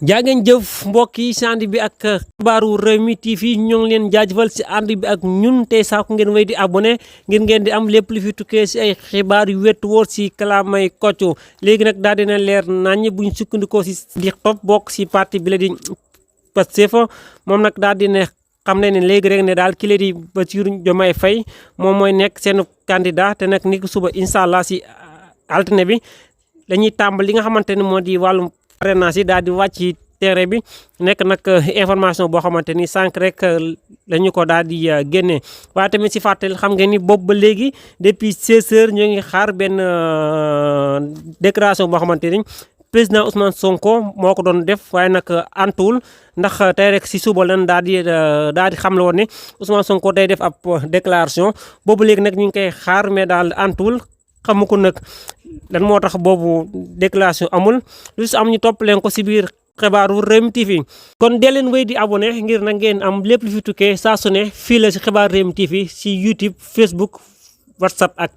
jaa ngeen jëf mbokk yi si ànd bi ak xibaaru Rewmi TV ñoo ngi leen jaajëfal si ànd bi ak ñun tey saako ngeen wéy di abonné ngir ngeen di am lépp lu fi tukkee si ay xibaar yu wéttu wóor si kalaamay kocc léegi nag daal dina leer naññ buñ sukkandikoo si di topp bokk si parti bi la di Pastef moom nag daal dina xam ne léegi rek ne daal ki la di Bassirou Diomaye Faye moom mooy nekk seen candidat te nag ni ko suba incha allah si altine bi dañuy tàmbali li nga xamante ni moo di wàllum parrainage yi daal di wàcc ci terrain bi nekk nag information boo xamante ni sànq rek lañu ko daal di génnee waaye tamit si fàttali xam ngeen ni boobu ba léegi depuis 16 heures ñoo ngi xaar benn déclaration boo xamante ni président Ousmane Sonko moo ko doon def waaye nag antuwul ndax tey rek si suba lan daal di xam la woon ne Ousmane Sonko day def ab déclaration boobu léegi nag ñu ngi koy xaar mais daal antuwul xamu ko nag lan moo tax boobu déclaration amul lu si am ñu topp leen ko si biir xibaaru Rewmi TV kon dee leen wéy di abonné ngir na ngeen am lépp lu fi tukkee saa su ne fii la si xibaar Rewmi TV si YouTube Facebook WhatsApp ak